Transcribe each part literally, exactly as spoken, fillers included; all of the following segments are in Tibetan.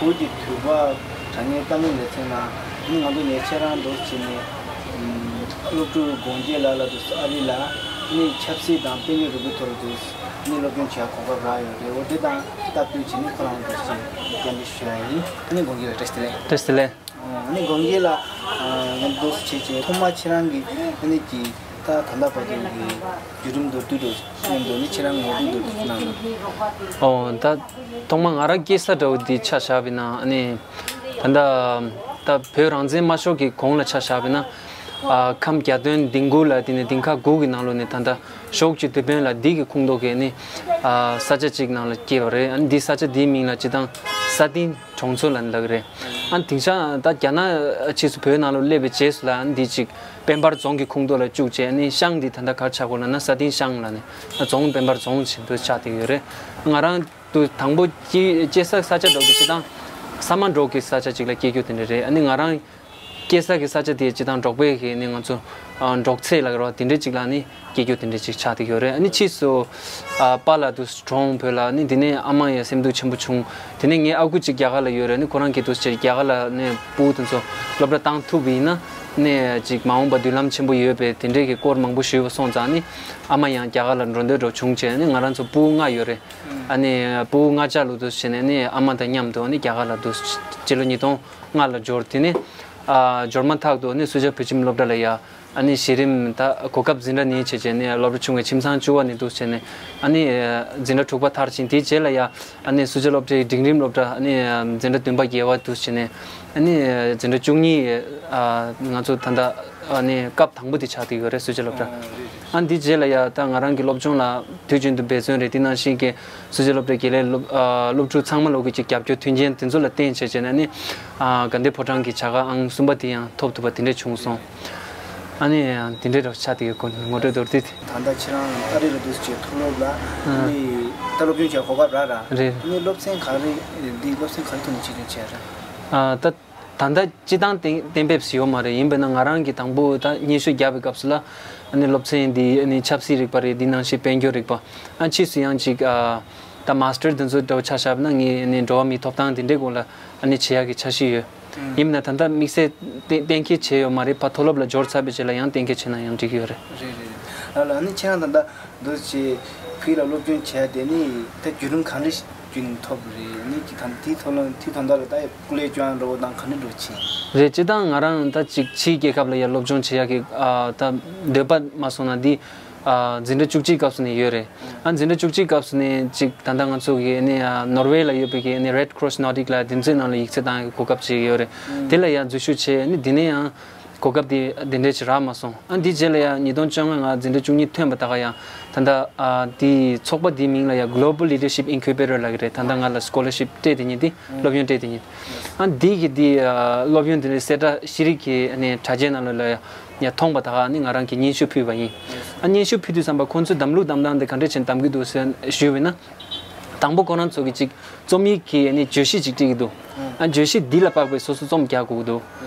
བོད་ཀྱི་དུས་བབ་དྲ་བརྙན་ལྟ་མིན་ལེ་ཚན་ནང་ཨ་ནི་ང་ཚོ་ནས་ཁྱེད་རང་འདུག་བྱས་ནས་ཨམ་སློབ་ཕྲུག་དགོངས་རྒྱལ་ལགས་ལ་འདུག་ཨ་རི་ལ་ཨ་ནི་ཆབ་སྲིད་དང་དཔལ་འབྱོར་རིག་པའི་ཐོག་ལ་འདུག་ཨ་ནི་སློབ་སྦྱོང་བྱེད་ཡ་གོ་སྐབས་རག་ཡོད་རེད། འོ་དེ་དང་སྟབས་བསྟུན་བྱས་ནས་ཁོ་རང་འདུག་བྱས་བཅར་འདྲི་ཞུ་ཡ་ཡིན། ཨ་ནི་དགོངས་རྒྱལ་ལགས་བཀྲ་ཤིས་བདེ་ལེགས། བཀྲ་ཤིས་བདེ་ལེགས། ཨ་ནི་དགོངས་རྒྱལ་ལགས་ཨ་ང་འདུག་བྱས་བྱས་ཐོག་མ་ཁྱེད་རང་གི་ཨ་ནི་གི་ད་ད་ལྟ་བར་དུ་གི་བརྒྱུད་རིམ་མདོར་བསྡུས་འདྲ་མཉམ་དུ་ནི་ཁྱེད་རང་ངོ་སྤྲོད་མདོར་བསྡུས་གནང་རོགས། ཨོ་ད་ཐོག་མ་ང་རང་སྐྱེས་ས་འདྲ་བོ་འདི་ཆ་བཞག་པ་ཡིན་ན་ཨ་ནི་ད་ལྟ་ད་བོད་རང་བཙན་མ་ཤོར་གི་གོང་ལ་ཆ་བཞག་པ་ཡིན་ན་ཨ་ཁམས་བརྒྱ་སྟོན་ལྡིང་གུ་ལ་དེ་ནས་ལྡིང་ཁ་དགུ་གི་ནང་ལོགས་ནས་ད་ལྟ་ཤོག་གཅིག་དེད་དཔོན་ལ་འདི་གི་ཁོངས་གཏོགས་ཀྱི་ནི་ཨ་ས་ཆ་གཅིག་ནང་ལ་སྐྱེས་པ་རེད། ཨ་ནི་འདི་ས་ཆ་འདིའི་མིང་ལ་སྤྱིར་བཏང་ས་སྟེང་གྲོང་ཚོ་ལ་ལབ་ཀྱི་རེད། ཨ་ནི་དེང་སང་ད་རྒྱ་ནག་ཕྱིས་སུ་བོད་ནང་ལ་སླེབས་པའི་རྗེས་སུ་ལ་ཨ་ནི་འདི་གཅིག་དཔལ་འབར་རྫོང་གི་ཁོངས་གཏོགས་ལ་བཅུག་བྱས་ཨ་ནི་ཤང་འདི་ད་ལྟ་ག་རེ་ཆགས་ཀྱི་ཡོད་ལབ་ན་ས་སྟེང་ཤང་ལབ་ནས་ཨ་རྫོང་དཔལ་འབར་རྫོང་ཆེན་པོ་ཆགས་བསྡད་ཡོད་རེད། ང་རང་དུ་དང་པོ་སྐྱེས་སྐྱེས་ས་ས་ཆ་འདྲ་བོ་དེ་སྤྱིར་བཏང་ས་མ་འབྲོག་གི་ས་ཆ་ཅིག་ལ་སྐྱེས་རྒྱུ་དེ་འདྲ་རེད། ཨ་ནི་ང་རང་སྐྱེས་ས་གི་ས་ཆ་དེ་སྤྱིར་བཏང་འབྲོག་པའི་གི་ནི་ང་ཚོ་ཨ་འབྲོག་ཚེ་ལ་རོ་དེ་འདྲ་ཅིག་ལ་ནི་སྐྱེས་རྒྱུ་དེ་འདྲ་ཅིག་ཆགས་བསྡད་ཡོད་རེད། ཨ་ནི་ཕྱིས་སུ་ཨ་པཱ་ལགས་དུ་གྲོངས་བོད་ལ་ནི་དེ་ནས་ཨ་མ་ཡང་སེམས་སྡུག་ཆེན་པོ་བྱུང་། དེ་ནས་ངའི་ཨ་ཁུ་ཅིག་རྒྱ་གར་ལ་ཡོད་རེད། ནི་ཁོ་རང་གི་དུ་ཅིག་རྒྱ་གར་ལ་ནི་སྤུ་གུ་དེ་ཚོ་སློབ་གྲྭ་བཏང་ཐུབ་པ་ཡིན་ན་ནི་ཅིག་མ་འོངས་པ་མདུན་ལམ་ཆེན་པོ་ཡོད་པའི་དེ་འདྲའི་གི་སྐོར་མང་པོ་ཞུས་པ་སོང་ཙང་ནི་ཨ་མ་ཡང་རྒྱ་གར་ལ་འགྲོ་འདོད་འདྲ་བྱུང་བྱས་ནི་ང་རང་ཚོ་སྤུ་གུ་ལྔ་ཡོད་རེད། ཨ་ནི་སྤུ་གུ་ལྔ་ཆ་ལུ་དུ་བྱས་ནས་ནི་ཨ་མ་དང་མཉམ་དུ་ནི་རྒྱ་གར་ལ་དུ་སྤྱི་ལོ་ཉིས་སྟོང་ལྔ་ལ་འབྱོར། དེ་ནས་ཨ་འབྱོར་མ་ཐག་ཏུ་ནི་སུ་ཇཱ་བོད་ཁྱིམ་སློབ་གྲྭ་ལ་ཡ་ཨ་ནི་གཞི་རིམ་ད་གོ་སྐབས་འཛིན་གྲྭ་གཉིས་བྱས་བྱས་ནས་སློབ་གྲྭ་ཆུང་བའི་ཁྱིམ་ཚང་བཅུ་པ་ནས་འདུག་བྱས་ནས་ཨ་ནི་འཛིན་གྲྭ་དྲུག་པ་མཐར་ཕྱིན། དེའི་རྗེས་ལ་ཡ་ཨ་ནི་སུ་ཇཱ་སློབ་གྲྭའི་འབྲིང་རིམ་སློབ་གྲྭ་ཨ་ནི་འཛིན་གྲྭ་བདུན་པ་བརྒྱད་པ་འདུག་བྱས་ནས་ཨ་ནི་འཛིན་གྲྭ་བཅུ་གཉིས་ཨ་ང་ཚོ་ད་ལྟ་ཨ་ནི་སྐབས་དང་པོ་དེ་ཆགས་བསྡད་ཡོད་རེད་སུ་ཇཱ་སློབ་གྲྭ། ཨ་འདི་རྗེས་ལ་ཡ་ད་ང་རང་གི་སློབ་སྦྱོང་ལ་དུས་རྒྱུན་དུ་འབད་བརྩོན་རེད། དེ་ནང་བཞིན་གྱི་སུ་ཇཱ་སློབ་གྲྭའི་དགེ་ལས་སློབ་ཨ་སློབ་ཕྲུག་ཚང་མ་ལོག་གི་ཅིག་རྒྱབ་སྐྱོར་མཐུན་རྐྱེན་དེ་ཚོ་ལ་བརྟེན་བྱས་བྱས་ནས་ནི་ཨ་དགའ་ལྡན་ཕོ་བྲང་གི་བྱ་དགའ་ཨང་གསུམ་པ་དེ་ཡང་ཐོབ་ཐུབ་པ་དེ་འདྲས་བྱུང་སོང་། ཨ་ནི་དེ་འདྲས་ར་ཆགས་དེ་གི་སྐོར་ངོ་སྤྲོད་མདོར་བསྡུས་དེ། ད་ལྟ་ཁྱེད་རང་ཨ་རི་ལ་འདུག་སེ་བྱས་མཐོ་སློབ་ལ་ཨ་ནི་ད་སློབ་སྦྱོང་བྱས་གོ་སྐབས་རག་ར། རེད། ཨ་ནི་སློབ་ཚན་ག་རེ་འདི་སློབ་ཚན་ག་རེ་ཐོག་ནས་ཕྱིར་འཐེན་བྱས་ར། ཨ་ད། ད་ལྟ་སྤྱི་བཏང་གཏན་གཏན་འབེབས་ཡོད་མ་རེད། ཡིན་པས་ན་ང་རང་གིས་དང་པོ་ད་སྙན་ཞུ་བརྒྱབ་པའི་སྐབས་སུ་ལ་ཨ་ནི་སློབ་ཚན་འདི་ཨ་ནི་ཆབ་སྲིད་རིག་པ་རེད། འདི་ནང་བཞིན་དཔལ་འབྱོར་རིག་པ། ཨ་ཕྱིས་སུ་ཡང་ཅིག་ཨ་ད་མཱ་སི་ཊར་དེ་ཚོ་འདྲ་བོ་ཆ་བཞག་པ་ན་ངས་ཨ་ནི་འགྲོ་བ་མིའི་ཐོབ་ཐང་དེ་འདྲའི་སྐོར་ལ་ཨ་ནི་བྱེད་ཡག་གི་འཆར་གཞི་ཡོད། ཡིན་པས་ན་ད་ལྟ་དམིགས་བསལ་གཏན་གཏན་འཁེལ་བྱས་ཡོད་མ་རེད། ཕར་མཐོ་སློབ་ལ་འབྱོར་ཚར་བའི་རྗེས་ལ་ཡང་གཏན་འཁེལ་བྱས་ན་ཡང་འགྲིག་གི་ཡོད་རེད། རེད་རེད་རེད། ཨ་ལ་ཨ་ནི་ཁྱེད་རང་ད་ལྟ་འདུག་སེ་བོད་ལ་སློབ་སྦྱོང་བྱས་དེ་ནི་ད་བརྒྱུད་རིམ་གང་འདྲ་ཞིག་བརྒྱུད་ནས་ཐོབ་རེད། ནི་ཅིག་ད་དེའི་ཐོག་ལ་དེའི་དོན་དག་ལ་ད་སྐུ་ལས་སྐྱོན་འགྲོ་བ་དང་ག་འདྲ་འགྲོ་ཕྱིན། རེད། སྤྱིར་བཏང་ང་རང་ད་ཅིག་ཕྱིའི་རྒྱལ་ཁབ་ལ་ཡང་སློབ་སྦྱོང་བྱེད་ཡག་གི་ཨ་ད་འདོད་པ་མ་སོང་ན་འདི་ཨ་འཛིན་གྲྭ་བཅུ་གཅིག་སྐབས་སུ་ནས་ཡོད་རེད། ཨ་འཛིན་གྲྭ་བཅུ་གཅིག་སྐབས་སུ་ནས་ཅིག་ད་ལྟ་ང་ཚོ་གི་ནི་ཨ་ནོར་ཝེ་ལ་ཡོད་པའི་གི་ནི་Red Cross Nordic ལ་དེ་ཚོའི་ནང་ལ་ཡིག་ཚད་བཏང་ཡག་གི་གོ་སྐབས་ཅིག་ཡོད་རེད། དེ་ལ་ཡང་འཛུལ་ཞུགས་བྱས། ནི་དེ་ནས་ཡང་གོ་སྐབས་དེ་དེ་འདྲས་ཅིག་རག་མ་སོང་། ཨ་འདི་རྗེས་ལ་ཡང་ཉིས་སྟོང་བཅོ་ལྔ་ང་འཛིན་གྲྭ་བཅུ་གཉིས་ཐོན་པ་ད་ག་ཡང་ད་ལྟ་ཨ་དེའི་ཚོགས་པ་དེའི་མིང་ལ་ཡང་Global Leadership Incubator ལབ་ཀྱི་རེད། ད་ལྟ་ང་ལ་scholarship སྤྲད་དེ་ཉིད་དེ་སློབ་ཡོན་སྤྲད་དེ་ཉིད། ཨ་འདི་གི་དེ་ཨ་སློབ་ཡོན་དེ་འདྲའི་གསལ་བསྒྲགས་ཤེས་རིག་གི་ཨ་ནི་དྲ་རྒྱའི་ནང་ལ་ཡང་མཐོང་པ་ད་ག་ནི་ང་རང་གིས་སྙན་ཞུ་ཕུལ་བ་ཡིན། ཨ་སྙན་ཞུ་ཕུལ་དུས་ཙམ་པ་ཁོང་ཚོས་གདམ་ལུགས་གདམ་སྟངས་དེ་ག་འདྲས་བྱས་ནས་གདམ་གྱི་འདུག་ཟེར་ཞུས་པ་ཡིན་ན། དང་པོ་ཁོ་རང་ཚོ་གིས་ཅིག་རྩོམ་ཡིག་གི་ཨ་ནི་བརྗོད་གཞི་ཅིག་སྤྲད་ཀྱི་འདུག་ཨ་བརྗོད་གཞི་འདི་ལ་དཔག་པའི་སོ་སོ་རྩོམ་རྒྱག་དགོས་ཀྱི་འདུག་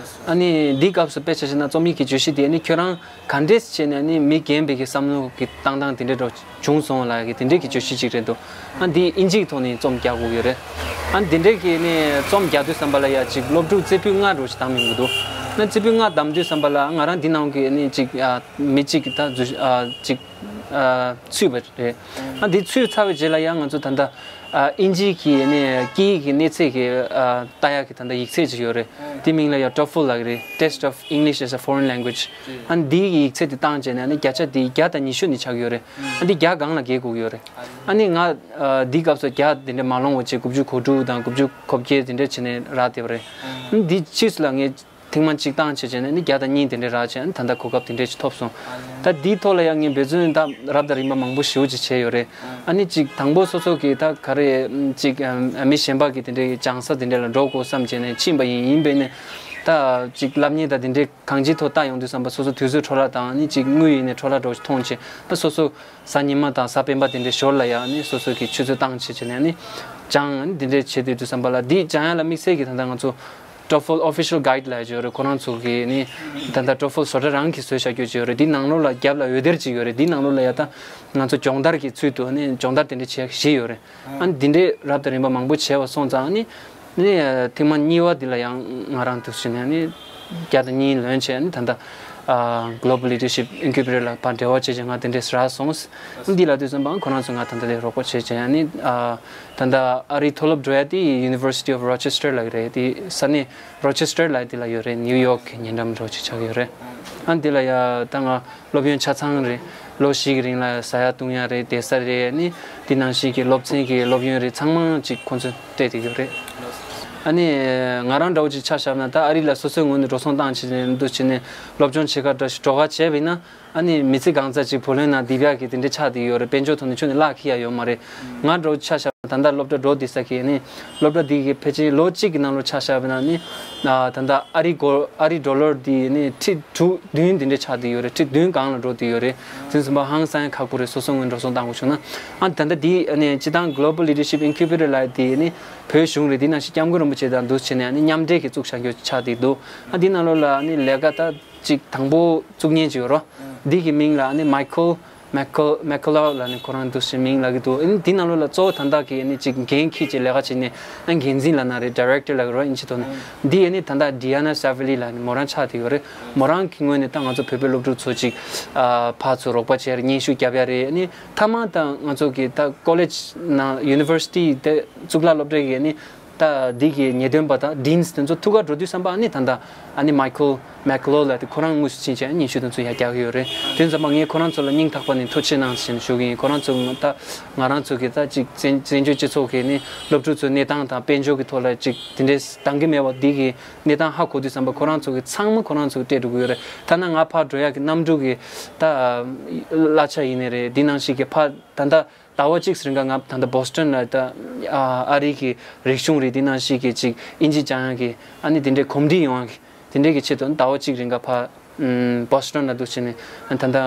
ཨ་ནི་འདིའི་སྐབས་སུ་དཔེ་ཆ་བཞག་ན་རྩོམ་ཡིག་གི་བརྗོད་གཞི་དེ་ཨ་ནི་ཁྱོད་རང་ག་འདྲས་བྱས་ནས་ཨ་ནི་མི་རྒན་པའི་གི་བསམ་བློ་གི་བཏང་སྟངས་དེ་འདྲས་འདྲ་བྱུང་སོང་ལབ་ཡག་གི་དེ་འདྲས་ཀྱི་བརྗོད་གཞི་ཅིག་རེད་འདུག་ཨ་འདི་ཨིན་ཇིའི་ཐོག་ནས་རྩོམ་རྒྱག་དགོས་ཀྱི་ཡོད་རེད། ཨ་འདི་འདྲས་ཀྱི་ཨ་ནི་རྩོམ་རྒྱག་དུས་ཙམ་པ་ལ་ཡ་ཅིག་སློབ་ཕྲུག་རྩེ་ཕུད་ལྔ་འདྲ་ཅིག་བདམས་ཡོང་གི་འདུག་ཨ་རྩེ་ཕུད་ལྔ་བདམས་དུས་ཙམ་པ་ལ་ང་རང་འདི་ནང་གི་ཨ་ནི་ཅིག་ཨ་མི་གཅིག་ད་འཛུལ་ཨ་ཅིག་ཨ་ཚུད་པ་རེད། ཨ་འདི་ཚུད་ཚར་བའི་རྗེས་ལ་ཡང་ང་ཚོ་ད་ལྟ་ཨ་ཨིན་ཇིའི་གི་ཨ་ནི་སྐད་ཡིག་གི་གནས་ཚད་ཀྱི་ཨ་ལྟ་ཡག་གི་ད་ལྟ་ཡིག་ཚད་ཅིག་ཡོད་རེད། དེ་མིང་ལ་ཡང་ཊོ་ཕལ་ལབ་ཀྱི་རེད། Test of English as a Foreign Language། ཨ་འདིའི་གི་ཡིག་ཚད་དེ་བཏང་བྱས་ནས་ཨ་ནི་བརྒྱ་ཆ་དེ་བརྒྱ་དང་ཉི་ཤུ་ནས་ཆགས་ཀྱི་ཡོད་རེད། ཨ་འདི་བརྒྱ་སྒང་ལ་བརྒལ་དགོས་ཀྱི་ཡོད་རེད། ཨ་ནི་ང་ཨ་འདིའི་སྐབས་སུ་བརྒྱ་དེ་འདྲ་མ་ལོངས་པ་བྱས་དགུ་བཅུ་གོ་དྲུག་དང་དགུ་བཅུ་གོ་བརྒྱད་དེ་འདྲ་བྱས་ནས་རག་བསྡད་པ་རེད། ཨ་འདི་ཕྱིས་སུ་ལ་ངས་ཐེངས་མ་གཅིག་བཏང་བྱས་བྱས་ནས་ནི་བརྒྱ་དང་གཉིས་དེ་འདྲ་རག་བྱས་ནས་ད་ལྟ་གོ་སྐབས་དེ་འདྲས་ཅིག་ཐོབ་སོང་། ད་འདིའི་ཐོག་ལ་ཡང་ངས་འབད་བརྩོན་ད་རབ་དང་རིམ་པ་མང་པོ་ཞེ་པོ་ཅིག་བྱས་ཡོད་རེད། ཨ་ནི་གཅིག་དང་པོ་སོ་སོ་གི་ད་ག་རེ་གཅིག་མི་གཞན་པ་གི་དེ་འདྲའི་སྦྱང་ས་དེ་འདྲ་ལ་འགྲོ་དགོས་བསམ་བྱས་ནས་ཕྱིན་པ་ཡིན། ཡིན་པས་ནས་ད་གཅིག་སློབ་གཉེར་ད་དེ་འདྲའི་གང་ཅིའི་ཐོག་ལྟ་ཡོང་དུས་ཙམ་པ་སོ་སོ་དུས་ཚོད་འཕྲོ་བརླག་དང་ཨ་ནི་གཅིག་དངུལ་ཡིན་ནས་འཕྲོ་བརླག་འགྲོ་ཞིག་མཐོང་བྱས། ད་སོ་སོ་གཟའ་ཉི་མ་དང་གཟའ་སྤེན་པ་དེ་འདྲའི་ཞོར་ལ་ཡང་ཨ་ནི་སོ་སོ་གི་ཆུ་ཚོད་བཏང་བྱས་བྱས་ནས་ཨ་ནི་སྦྱང་ཨ་ནི་དེ་འདྲའི་བྱེད་དུས་དུས་ཙམ་པ་ལ་འདི་སྦྱང་ཡ་ལ་དམིགས་བསལ་གྱི་ད་ལྟ་ང་ཚོ། ཊོ་ཕལ་Official Guide ལབ་ཡག་ཅིག་ཡོད་རེད། ཁོ་རང་ཚོ་གི་ནི་ད་ལྟ་ཊོ་ཕལ་བཟོ་གྲྭ་རང་གིས་བཟོས་བཞག་རྒྱུ་ཅིག་ཡོད་རེད། འདི་ནང་ལོགས་ལ་རྒྱབ་ལ་འོད་སྡེར་ཅིག་ཡོད་རེད། འདི་ནང་ལོགས་ལ་ཡ་ད་ང་ཚོ་སྦྱོང་བརྡར་གྱི་ཚུལ་དུ་ནི་སྦྱོང་བརྡར་དེ་འདྲ་བྱེད་ཡག་བཞི་ཡོད་རེད། ཨ་ནི་འདི་འདྲའི་རབ་དང་རིམ་པ་མང་པོ་བྱས་པ་སོང་ཙང་ནི་ ནི་ཐེངས་མ་གཉིས་པ་འདི་ལ་ཡང་ང་རང་འདུག་བྱས་ནས་ནི་བརྒྱ་དང་གཉིས་ལོན་བྱས་ནི་ད་ལྟ་Global Leadership Incubator ལ་ཕར་འབྲེལ་བ་བྱས་བྱས་ང་དེ་འདྲས་རག་སོང་། འདི་ལ་དུས་ཙམ་པ་ཁོ་རང་ཚོ་ང་ད་ལྟ་ལས་རོགས་པ་བྱས་བྱས་ནི་ད་ལྟ་ཨ་རིའི་མཐོ་སློབ་འགྲོ་ཡ་དེ་University of Rochester ལ་རེད། དེ་ས་གནས་Rochester ལ་དེ་ལ་ཡོད་རེད། New York གི་ཉེ་འགྲམ་འགྲོ་ཅིག་ཆགས་ཡོད་རེད། ཨ་འདི་ལ་ཡ་ད་ང་སློབ་ཡོན་ཆ་ཚང་རེད། ལོ་བཞི་གི་རིང་ལ་ཟ་ཡ་བཏུང་ཡ་རེད། བསྡད་ས་རེད། ནི་འདི་ནང་བཞིན་གྱི་སློབ་ཚན་གྱི་སློབ་ཡོན་རེད། ཚང་མ་ཅིག་ཁོང་ཚོས་སྤྲད་དེ་ཡོད་རེད། ཨ་ནི་ང་རང་འདྲ་བོ་ཅིག་ཆ་བཞག་ན་ད་ཨ་རི་ལ་སོ་སོའི་ངོས་ནས་འགྲོ་སོང་བཏང་བྱས་ནས་འདུག་བྱས་ནས་སློབ་སྦྱོང་བྱེད་ག་འདྲ་ཞིག་འགྲོ་ག་བྱས་པ་ཡིན་ན། ཨ་ནི་མི་ཚེ་གང་ཚ་ཅིག་བུ་ལོན་ནང་སྡིག་ཡག་གི་དེ་འདྲ་ཆགས་བསྡད་ཡོད་རེད། དཔལ་འབྱོར་ཐོག་ནས་ཁྱོན་ནས་བརླག་ཁེལ་ཡ་ཡོད་མ་རེད། ང་འདྲ་བོ་ཆ་བཞག་ན་ད་ལྟ་སློབ་གྲྭ་འགྲོ་བསྡད་ས་གི་ནི་སློབ་གྲྭ་འདི་གི་ཕལ་ཆེར་ལོ་གཅིག་གི་ནང་ལོ་ཆ་བཞག་པ་ན་ནི་ད་ལྟ་ཨ་རི་གོ་ཨ་རི་ཌོ་ལར་འདི་ནི་ཁྲི་དྲུག་བདུན་དེ་འདྲ་ཆགས་བསྡད་ཡོད་རེད། ཁྲི་བདུན་སྒང་ལ་འགྲོ་བསྡད་ཡོད་རེད། དེ་ཚོ་ཚང་མ་ཧང་སང་ཡ་ཁག་པོ་རེད། སོ་སོ་ངོས་འགྲོ་སོང་བཏང་དགོས་བྱུང་ན། ཨ་ད་ལྟ་འདི་ནི་སྤྱི་བཏང་Global Leadership Incubator ལ་དེ་ནི་བོད་གཞུང་རེད། འདི་ནང་བཞིན་སྐྱབས་མགོན་རིན་པོ་ཆེ་དང་འདུག་བྱས་ནས་ནི་མཉམ་འབྲེལ་གྱི་བཙུགས་བཞག་རྒྱུ་ཆགས་བསྡད་འདུག་ཨ་འདི་ནང་ལོགས་ལ་ནི་ལས་ཀ་ད་ཅིག་དང་པོ་བཙུགས་མཁན་ཅིག་ཡོད་རོ། འདི་གི་མིང་ལ་ནི་Michael Michael McCullough ལ་ནི་ཁོ་རང་འདུག་སེ་མིང་ལབ་ཀྱི་འདུག་ཨ་ནི་འདི་ནང་ལོགས་ལ་གཙོ་བོ་ད་ལྟ་གི་ནི་ཅིག་འགན་འཁྱེར་བྱས་ལས་ཀ་བྱེད་ནི་ཨ་འགན་འཛིན་ལབ་ན་རེད། Director ལབ་ཀྱི་རོ། ཨིན་ཇི་ཐོག་ནས། འདི་ཨ་ནི་ད་ལྟ་Diana Savali ལ་ནི་མོ་རང་ཆགས་བསྡད་ཡོད་རེད། མོ་རང་གི་ངོས་ནས་ད་ང་ཚོ་བོད་པའི་སློབ་ཕྲུག་ཚོ་ཅིག་ཨ་ཕར་ཚུར་རོགས་པ་བྱས་རེད། སྙན་ཞུ་རྒྱབ་ཡ་རེད། ཨ་ནི་མཐའ་མ་ད་ང་ཚོ་གི་ད་ཀོ་ལེཇ་ནང་University དེ་གཙུག་ལག་སློབ་གྲྭ་གི་ཨ་ནི་ད་འདི་གི་ཉེས་དོན་པ་དང་Deans དེ་ཚོ་ཐུག་ག་འགྲོ་དུས་ཙམ་པ་ཨ་ནི་ད་ལྟ་ཨ་ནི་Michael McCulloug ལབ་དེ་ཁོ་རང་དངོས་སུ་ཕྱིན་བྱས་སྙན་ཞུ་དེ་ཚོ་ཡར་རྒྱག་གི་ཡོད་རེད། དེ་ཙམ་པ་ངས་ཁོ་རང་ཚོ་ལ་སྙིང་ཐག་པ་ནས་ཐུགས་རྗེ་གནང་ཞེས་ཞུ་གི་ཡིན། ཁོ་རང་ཚོ་ད་ང་རང་ཚོ་གི་ད་ཅིག་བཙན་བཙན་བྱོལ་སྤྱི་ཚོགས་ཀྱི་ནི་སློབ་ཕྲུག་ཚོའི་གནས་སྟངས་དང་དཔལ་འབྱོར་གྱི་ཐོག་ལ་ཅིག་དེ་འདྲའི་འདང་གི་མེད་པ་འདི་གི་གནས་སྟངས་ཧ་གོ་དུས་ཙམ་པ་ཁོ་རང་ཚོ་གི་ཚང་མ་ཁོ་རང་ཚོ་གི་སྤྲད་འགྲོ་གི་ཡོད་རེད། ཐ་ན་ང་ཕར་འགྲོ་ཡག་གི་གནམ་གྲུ་གི་ད་གླ་ཆ་ཡིན་ནི་རེད། འདི་ནང་བཞིན་གི་ཕར་ད་ལྟ་ཟླ་བ་གཅིག་རིང་ག་ང་ད་ལྟ་Boston ལ་ད་ཨ་ཨ་རི་གི་རིག་གཞུང་རེད། འདི་ནང་བཞིན་གི་ཅིག་ཨིན་ཇི་སྦྱང་ཡག་གི་ཨ་ནི་དེ་འདྲའི་གོམས་འདྲིས་ཡོང་ཡག་གི་དེ་འདྲའི་གི་ཆེད་དུ་ཟླ་བ་གཅིག་རིང་ག་ཕར་ཨམ་Boston ལ་འདུག་བྱས་ནས་ད་ལྟ་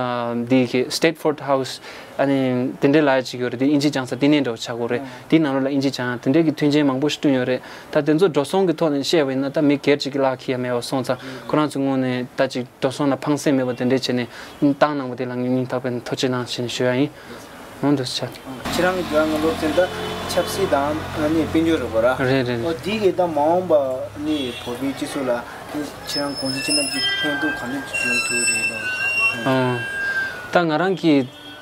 འདི་གི་State Ford House ཨ་ནི་དེ་འདྲའི་ལ་ཡ་ཅིག་ཡོད་རེད། དེ་ཨིན་ཇི་སྦྱང་ས་བསྟི་གནས་འདྲ་བོ་ཆགས་ཀྱི་ཡོད་རེད། དེའི་ནང་ལོགས་ལ་ཨིན་ཇི་སྦྱང་ཡག་དེ་འདྲའི་གི་མཐུན་རྐྱེན་མང་པོ་ཞིག་བསྐྲུན་ཡོད་རེད། ད་དེ་ཚོ་འགྲོ་སོང་གི་ཐོག་ནས་བཤད་པ་ཡིན་ན་ད་མི་སྒེར་གཅིག་གི་གླ་ཁེ་ཡ་མེད་པ་སོང་ཙང་ཁོ་རང་ཚོའི་ངོས་ནས་ད་ཅིག་འགྲོ་སོང་ལ་ཕངས་སེམས་མེད་པ་དེ་འདྲས་བྱས་ནས་བཏང་གནང་བ་དེ་ལ་ངས་སྙིང་ཐག་པ་ནས་ཐུགས་རྗེ་གནང་ཞེས་ཞུ་ཡ་ཡིན། འོང་འདུག་ཆ། ཁྱེད་རང་གི་སྦྱོང་ཡག་སློབ་ཚན་ད་ཆབ་སྲིད་དང་ཨ་ནི་དཔལ་འབྱོར་རེད་པ་ར། རེད་རེད་རེད། འོ་འདི་གི་ད་མ་འོངས་པ་ནི་བོད་པའི་སྤྱི་ཚོགས་ལ་ཁྱེད་རང་གོང་ཚོད་ཅི་ན་ཅིག་ཕན་ཐོགས་ག་འདྲ་ཅིག་འབྱུང་ཐུབ་རེད་ལོ། ཨང་། ད་ང་རང་གི་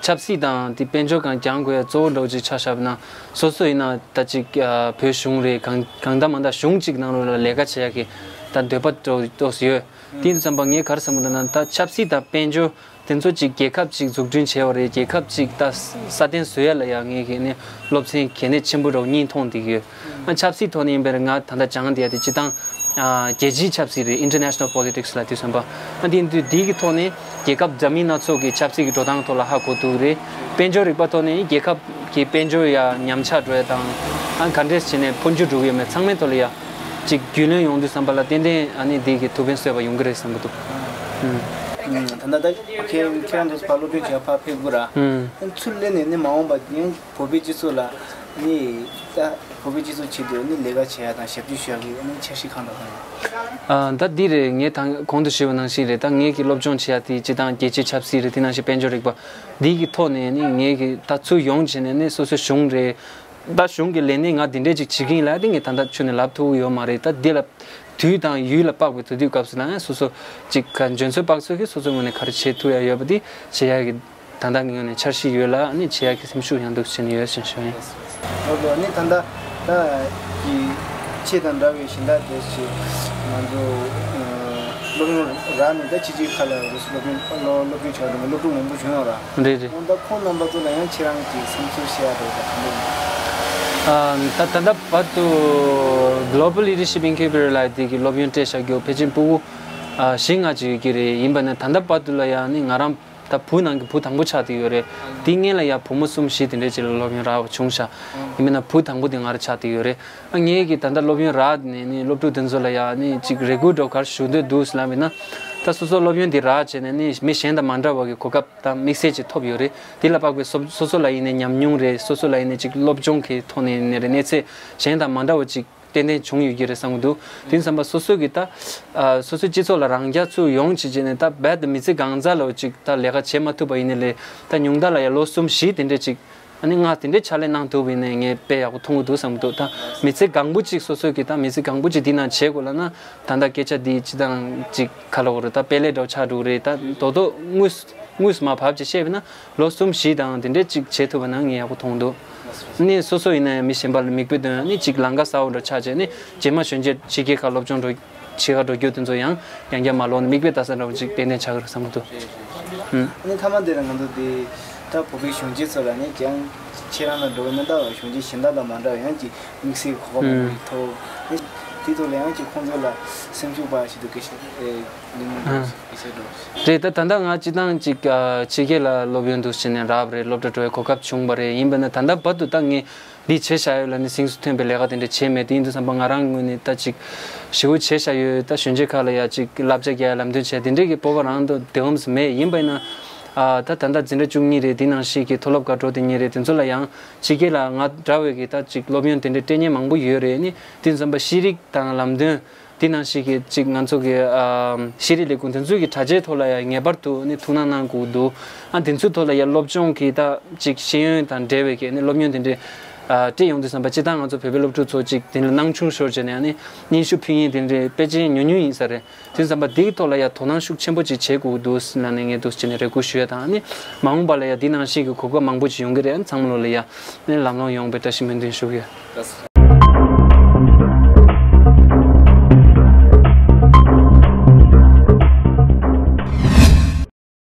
ཆབ་སྲིད་དང་དེ་དཔལ་འབྱོར་སྒང་སྦྱང་དགོས་ཡ་གཙོ་བོ་འདྲ་བོ་ཅིག་ཆ་བཞག་པ་ན་སོ་སོ་ཡིན་ན་ད་ཅིག་ཨ་བོད་གཞུང་རེད། གང་གང་ལྟར་མ་ལྟར་གཞུང་གཅིག་ནང་ལོགས་ལ་ལས་ཀ་བྱེད་ཡ་གི་ད་འདོད་པ་འདྲ་བོ་ཏོག་ཙམ་ཡོད། དེ་ཡིན་དུས་ཙམ་པ་ངས་ག་རེ་བསམ་གྱི་འདུག་ན་ད་ཆབ་སྲིད་དང་དཔལ་འབྱོར་དེ་ཚོ་ཅིག་རྒྱལ་ཁབ་ཅིག་འཛུགས་སྐྲུན་བྱས་པ་རེད། རྒྱལ་ཁབ་ཅིག་ད་སྲ་བརྟན་བཟོ་ཡ་ལ་ཡང་ངས་གི་ནི་སློབ་ཚན་གལ་གནད་ཆེན་པོ་འདྲ་བོ་གཉིས་མཐོང་བསྡད་ཀྱི་ཡོད། ཨ་ཆབ་སྲིད་ཐོག་ནས་ཡིན་པའི་ང་ད་ལྟ་སྦྱང་བསྡད་ཡ་དེ་སྤྱིར་བཏང་ཨ་རྒྱལ་སྤྱིའི་ཆབ་སྲིད་རེད། International Politics ལབ་དུས་ཙམ་པ། ཨ་དེ་ཡིན་དུས་དེའི་གི་ཐོག་ནས་རྒྱལ་ཁབ་འདྲ་མིན་སྣ་ཚོགས་ཀྱི་ཆབ་སྲིད་ཀྱི་འགྲོ་སྟངས་ཐོག་ལ་ཧ་གོ་ཐུབ་ཀྱི་རེད། དཔལ་འབྱོར་རིག་པ་ཐོག་ནས་རྒྱལ་ཁབ་ཀྱི་དཔལ་འབྱོར་ཡ་ཉམས་ཆག་འགྲོ་ཡ་དང་། ཨ་ག་འདྲས་བྱས་ནས་འཕོ་འགྱུར་འགྲོ་གི་ཡོད་མེད་ཚང་མའི་ཐོག་ལ་ཡ་ཅིག་རྒྱུས་ལོན་ཡོང་དུས་ཙམ་པ་ལ་ཏན་ཏན་ཨ་ནི་འདི་གི་ཐུགས་ཕན་གསོས་པ་ཡོང་གི་རེད་བསམ་གྱི་འདུག་ཨུམ། ད་ལྟ་ད་ཁྱེད་ཁྱེད་རང་ཚོ་ཕར་སློབ་སྦྱོང་བྱེད་ཕར་ཕེབས་དགོས་ར། ཨུམ། ཚུར་སླེབས་ནས་ནི་མ་འོངས་པ་ཡང་བོད་པའི་སྤྱི་ཚོགས་ལ་ནི་ད་བོད་པའི་སྤྱི་ཚོགས་ཆེད་དུ་ནི་ལས་ཀ་བྱེད་ཡ་དང་ཞབས་ཞུ་ཞུ་ཡ་གི་ནི་འཆར་གཞི་གང་དང་གང་ཡོད། ཨ་ད་འདི་རེད། ངས་ད་གོང་དུ་ཞུས་པ་ནང་བཞིན་རེད། ད་ངས་ཀྱི་སློབ་སྦྱོང་བྱེད་ཡ་དེ་སྤྱིར་བཏང་རྒྱལ་སྤྱིའི་ཆབ་སྲིད་རེད། དེ་ནང་བཞིན་དཔལ་འབྱོར་རིག་པ་འདི་གི་ཐོག་ནས་ནི་ངས་ཀྱི་ད་ཚུར་ཡོང་བྱས་ནས་ནི་སོ་སོའི་གཞུང་རེད། ད་གཞུང་གི་ལས་སྣེ་ང་འདི་འདྲས་ཅིག་བྱེད་ཀྱི་ཡིན་ལབ་དེ་ངས་ད་ལྟ་ཁྱོན་ནས་ལབ་ཐུབ་ཀྱི་ཡོད་མ་རེད། ད་འདི་ལ་དུས་དང་ཡུལ་ལ་དཔག་པའི་དུས་དུས་སྐབས་སུ་ལ་ཡང་སོ་སོ་ཅིག་ག་འཇོན་ཚོད་དཔག་ཚོད་ཀྱིས་སོ་སོའི་ངོས་ནས་ག་རེ་བྱེད་ཐུབ་ཡ་ཡོད་པ་དེ་བྱེད་ཡ་གི་ད་ལྟ་ངའི་ངོས་ནས་འཆར་གཞི་ཡོད་ལ་ནི་བྱེད་ཡ་གི་སེམས་ཤུགས་ཡང་འདུག་བྱས་ནས་ཡོད་ཞེས་ཞུ་ཡིན། ཨོ་ལོ། ནི་ད་ལྟ་ད་གི་ཁྱེད་དང་འདྲ་བའི་གཞན་དག་དེ་ཞིག་ང་ཚོ་སློབ་ཡོན་རག་ནས་ད་ཕྱི་རྒྱལ་ཁག་ལ་རུ་སློབ་ཡོན་སློབ་སློབ་སྦྱོང་བྱ་བ་དང་སློབ་ཕྲུག་མང་པོ་བྱུང་ཡོད་ར། རེད་རེད། འོ་ད་ཁོང་རྣམ་པ་ཚོ་ལ་ཡང་ཁྱེད་རང་གི་བསམ་ཚུལ་བཤད་ཡ་འདྲ་བོ་ད་གང་འདྲ་ཡིན། ཨ་ད་ད་ལྟ་བར་དུ་Global Leadership Incubator ལ་དེ་གི་སློབ་ཡོན་སྤྲད་བཞག་རྒྱུ་ཕལ་ཆེར་ཕྲུ་གུ་ཨ་བཞི་ལྔ་ཅིག་ཡོད་ཀྱི་རེད། ཡིན་པ་ན་ད་ལྟ་བར་དུ་ལ་ཡང་ནི་ང་རང་ད་བུ་ནང་གི་བུ་དང་པོ་ཆགས་བསྡད་ཡོད་རེད། དེ་སྔོན་ལ་ཡང་བུ་མོ་གསུམ་བཞི་དེ་འདྲས་ཅིག་ལ་སློབ་ཡོན་རག་པ་བྱུང་ཤག་ཡིན་པ་ན་བུ་དང་པོ་དེ་ང་རང་ཆགས་བསྡད་ཡོད་རེད། ཨ་ངས་ཀྱི་ད་ལྟ་སློབ་ཡོན་རག་ནས་ནི་སློབ་ཕྲུག་དེ་ཚོ་ལ་ཡང་ནི་ཅིག་རེ་སྐུལ་འདྲ་བོ་ག་རེ་ཞུ་འདོད་འདུག་ལབ་ཡིན་ན། ད་སོ་སོ་སློབ་ཡོན་དེ་རག་བྱས་ནས་ནི་མི་གཞན་དང་མ་འདྲ་བ་གི་གོ་སྐབས་དང་དམིགས་བསལ་ཅིག་ཐོབ་ཡོད་རེད། དེ་ལ་དཔག་པའི་སོ་སོ་སོ་ལ་ཡིན་ནའི་ཉམས་མྱོང་རེད། སོ་སོ་ལ་ཡིན་ནའི་ཅིག་སློབ་སྦྱོང་གི་ཐོག་ནས་ཡིན་ནའི་རེད། གནས་ཚད་གཞན་དང་མ་འདྲ་བ་ཅིག་ཏན་ཏན་བྱུང་ཡོད་ཀྱི་རེད་བསམ་གྱི་འདུག་དེ་ཙམ་པ་སོ་སོ་གི་ད་ཨ་སོ་སོའི་སྤྱི་ཚོགས་ལ་རང་རྐྱ་ཚུར་ཡོང་བྱས་བྱས་ནས་ད་རྦད་དེ་མི་ཚེ་གང་ཚ་ལོ་ཅིག་ད་ལས་ཀ་བྱེད་མ་ཐུབ་པ་ཡིན་ནའི་ལས་ད་ཉུང་མཐའ་ལ་ཡ་ལོ་གསུམ་བཞི་དེ་འདྲས་ཅིག་ ཨ་ནི་ང་དེ་འདྲའི་ཕྱག་ལས་གནང་ཐུབ་པ་ཡིན་ན་ངས་དཔེ་ཡག་པོ་མཐོང་གི་འདུག་བསམ་གྱི་འདུག་ད་མི་ཚེ་གང་པོ་ཅིག་སོ་སོ་གི་ད་མི་ཚེ་གང་པོ་ཅིག་འདི་ནང་བྱེད་དགོས་ལབ་ན། ད་ལྟ་སྐད་ཆ་འདི་སྤྱིར་བཏང་ཅིག་ག་ལབ་དགོས་རེད། ད་དཔེ་ལས་འདྲ་བོ་ཆགས་འགྲོ་གི་རེད། ད་དོ་དོ་དངོས་དངོས་སུ་མར་བབས་ཅིག་བཤད་པ་ཡིན་ན་ལོ་གསུམ་བཞི་དང་དེ་འདྲའི་ཅིག་བྱེད་ཐུབ་པ་ན་ངས་ཡག་པོ་མཐོང་གི་འདུག་ནི་སོ་སོ་ཡིན་ན་ཡང་མི་གཞན་པ་ལ་མིག་དཔེ་སྟོན་ནི་ཅིག་ལམ་ཁ་གསར་པ་འདྲ་ཆགས་བྱས་ནི་རྗེས་མ་གཞོན་སྐྱེས་ཕྱི་རྒྱལ་ཁག་སློབ་སྦྱོང་འགྲོ་ཕྱི་ཁར་འགྲོ་རྒྱུ་དེ་ཚོ་ཡང་ཡང་བསྐྱར་མ་ལོག་ནས་མིག་དཔེ་ལྟ་ས་འདྲ་བོ་ཅིག་ཏན་ཏན་ཆགས་ཀྱི་རེད་བསམ་གྱི་འདུག་ཨུམ། ཨ་ནི་མཐའ་མ་དེ་ལ་ང་ཚོ་དེ་ད་བོད་པའི་གཞོན་སྐྱེས་ཚོ་ལ་ནི་ཀྱང་ཁྱེད་རང་དང་འགྲོ་བའི་གནས་སྟངས་གཞོན་སྐྱེས་གཞན་དག་དང་མ་འདྲ་བའི་ཡང་ཅིག་དམིགས་བསལ་གོ་སྐབས་མང་པོ་ཡོད་ཐོག་ནི་དེ་ཐོག་ལ་ཡང་ཅིག་ཁོང་ཚོ་ལ་སེམས་ཤུགས་སྤར་ཆེད་དུ་སྐད་ཆ་ཨེ་ལུང་ཨ་སྐད་ཆ་འགྲོ། རེད། ད་ད་ལྟ་ང་སྤྱིར་བཏང་ཅིག་ཨ་ཕྱི་རྒྱལ་ལ་སློབ་ཡོན་འདུག་བྱས་ནས་རག་པ་རེད། སློབ་གྲྭ་འགྲོ་བའི་གོ་སྐབས་བྱུང་བ་རེད། ཡིན་པ་ན་ད་ལྟ་བར་དུ་ད་ངས་འདི་བྱས་བཞག་ཡོད་ལབ་ནས་གཟེངས་སུ་ཐོན་པའི་ལས་ཀ་དེ་འདྲ་བྱས་མེད། དེ་ཡིན་དུས་ཙམ་པ་ང་རང་ངོས་ནས་ད་ཅིག་ཞེ་པོ་བྱས་བཞག་ཡོད། ད་གཞོན་སྐྱེས་ཁག་ལ་ཡ་ཅིག་བསླབ་བྱ་རྒྱག་ཡ་ལམ་སྟོན་བྱས་དེ་འདྲས་ཀྱི་སྤོབས་པ་རང་དུ་དེ་འོམས་མེད། ཡིན་པ་ཡིན་ན་ཨ་ད་ད་ལྟ་འཛིན་གྲྭ་བཅུ་གཉིས་རེད། དེ་ནང་བཞིན་གྱི་མཐོ་སློབ་ག་འགྲོ་དེ་གཉིས་རེད། དེ་ཚོ་ལ་ཡང་ཕྱི་རྒྱལ་ལ་ང་འདྲ་བའི་གི་ད་ཅིག་སློབ་ཡོན་དེ་འདྲས་སྤྲད་མཁན་མང་པོ་ཡོད་རེད། ནི་དེ་ཙམ་པ་ཤེས་རིག་དང་ལམ་སྟོན་དེ་ནང་བཞིན་གྱི་ཅིག་ང་ཚོ་གི་ཨ་ཤེས་རིག་ལས་ཁུངས་དེ་ཚོའི་གི་དྲ་རྒྱའི་ཐོག་ལ་ཡང་ངེས་པར་དུ་ནི་ཐུགས་སྣང་གནང་དགོས་འདུག་ཨ་དེ་ཚོའི་ཐོག་ལ་ཡང་སློབ་སྦྱོང་གི་ད་ཅིག་ཤེས་ཡོན་དང་འབྲེལ་བའི་གི་ནི་སློབ་ཡོན་དེ་འདྲས་ཨ་སྤྲད་ཡོང་དུས་ཙམ་པ་སྤྱིར་བཏང་ང་ཚོ་བོད་པའི་སློབ་ཕྲུག་ཚོ་ཅིག་དེ་ལ་སྣང་ཆུང་ཤོར་བྱས་ནས་ནི་སྙན་ཞུ་ཕུལ་མཁན་དེ་འདྲས་དཔེ་ཅན་ཉུང་ཉུང་ཡིན་ས་རེད། དེ་ཙམ་པ་འདིའི་ཐོག་ལ་ཡང་དོ་སྣང་ཤུགས་ཆེན་པོ་ཅིག་བྱེད་དགོས་འདུག་ལབ་ནས་ངས་འདུག་སེ་བྱས་ནས་རེ་སྐུལ་ཞུ་ཡ་དང་ནི་མ་འོངས་པ་ལ་ཡང་འདི་ནང་བཞིན་གྱི་གོ་སྐབས་མང་པོ་ཅིག་ཡོང་གི་རེད། ཚང་མ་ལོ་ལ་ཡང་ནི་ལམ་ལྷོང་ཡོང་བའི་བཀྲ་ཤིས་སྨོན་འདུན་ཞུ་གི་ཡོད།